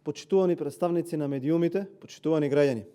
почитувани представници на медиумите, почитувани граѓани.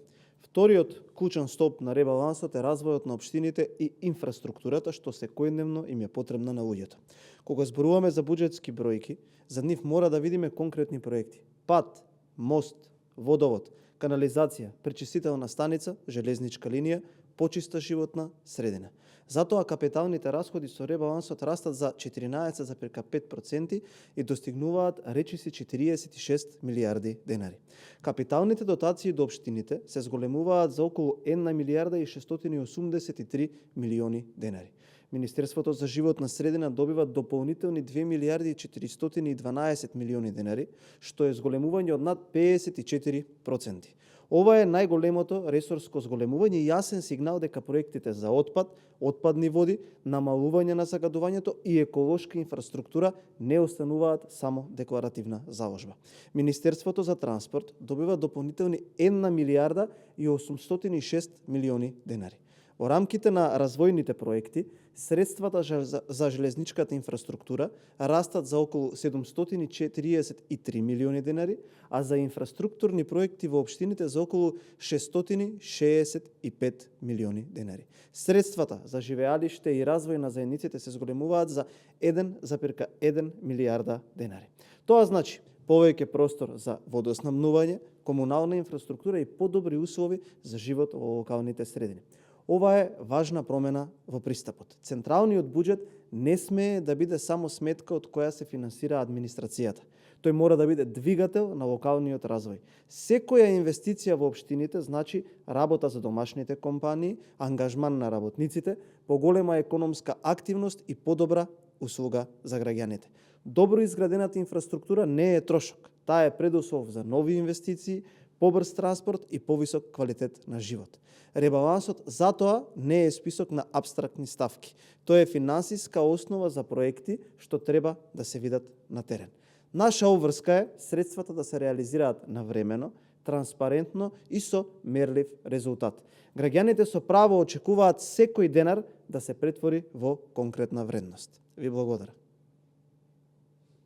Вториот клучен столб на ребалансот е развојот на општините и инфраструктурата, што секојдневно им е потребна на луѓето. Кога зборуваме за буџетски бројки, за нив мора да видиме конкретни проекти. Пат, мост, водовод, канализација, пречистителна станица, железничка линија, почиста животна средина. Затоа капиталните расходи со ребалансот растат за 14,5% и достигнуваат речиси 46 милиарди денари. Капиталните дотации до општините се зголемуваат за околу 1 милиарда и 683 милиони денари. Министерството за животна средина добива дополнителни 2 милиарди и 412 милиони денари, што е зголемување од над 54%. Ова е најголемото ресорско зголемување и јасен сигнал дека проектите за отпад, отпадни води, намалување на загадувањето и еколошка инфраструктура не остануваат само декларативна заложба. Министерството за транспорт добива дополнителни 1 милиарда и 806 милиони денари. Во рамките на развојните проекти, средствата за железничката инфраструктура растат за околу 743 милиони денари, а за инфраструктурни проекти во општините за околу 665 милиони денари. Средствата за живеалиште и развој на заедниците се зголемуваат за 1,1 милиарда денари. Тоа значи повеќе простор за водоснабнување, комунална инфраструктура и подобри услови за живот во локалните средини. Ова е важна промена во пристапот. Централниот буџет не смее да биде само сметка од која се финансира администрацијата. Тој мора да биде двигател на локалниот развој. Секоја инвестиција во општините значи работа за домашните компании, ангажман на работниците, поголема економска активност и подобра услуга за граѓаните. Добро изградената инфраструктура не е трошок. Таа е предуслов за нови инвестиции, побрз транспорт и повисок квалитет на живот. Ребалансот затоа не е список на апстрактни ставки. Тоа е финансиска основа за проекти што треба да се видат на терен. Наша обврска е средствата да се реализираат навремено, транспарентно и со мерлив резултат. Граѓаните со право очекуваат секој денар да се претвори во конкретна вредност. Ви благодарам.